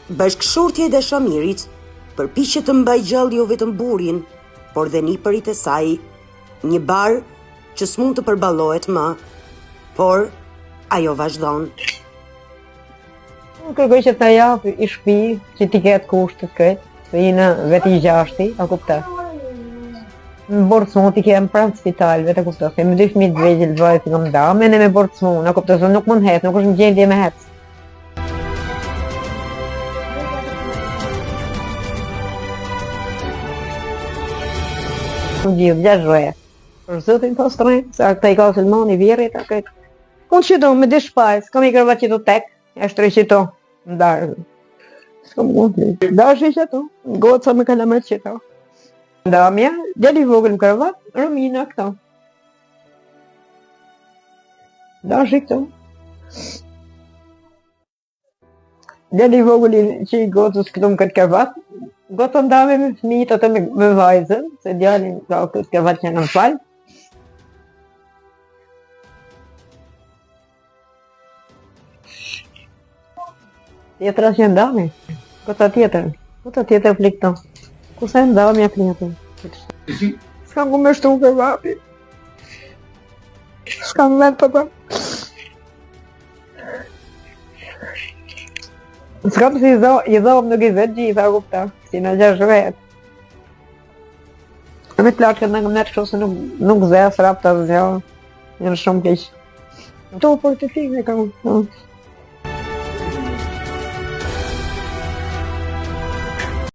Bashkëshortja e Dashamirit përpiqet të mbajë gjallë jo vetëm burrin, por dhe nipërit e saj. Një barrë që s'mund të përballohet më, por ajo vazhdon. Unë kërkoj që ta jap i shpi, që t'i ketë kushtet krejt, se jena vetë i gjashti, a kupton. Me burrë t'smut i kem pranë spitalve, të kupton, se me dy fëmijë të vegjël vajtë nga më da, me ne me burrë t'smut, a kupton, se nuk mund hec, nuk është në gjendje me hec. Në gjithë, gjashtë vetë. Për zotin po strehë, se këta i ka Selmani, vjehrrit, a këtë. Unë që do, me dy shpajt, s'kam i krevat që do tek, e shtrej që to, në darë. S'kam mund të Dashi që to, goca me kalamajt që to. Ndamja, djali i vogël në krevat, Romina këto. Dashi këto. Djali i vogël që i gocës këtu në këtë krevat, goca ndame me fëmijët atë me, me vajzën, se djali ka këtë krevat që në falë. Tjetra që ndami, goca tjetër, goca tjetër fli këtu. Kurse ndamja fli aty. S'kam ku me shtru krevatin. S'kam vend për për. S'kam si i i dhomë nuk i zë gjitha, kupta, si në gjashtë vetë. Me plaçkat në ngëmnet kështu se nuk, nuk zë, së rapta zë, janë shumë keq. Këto për të finë e kam.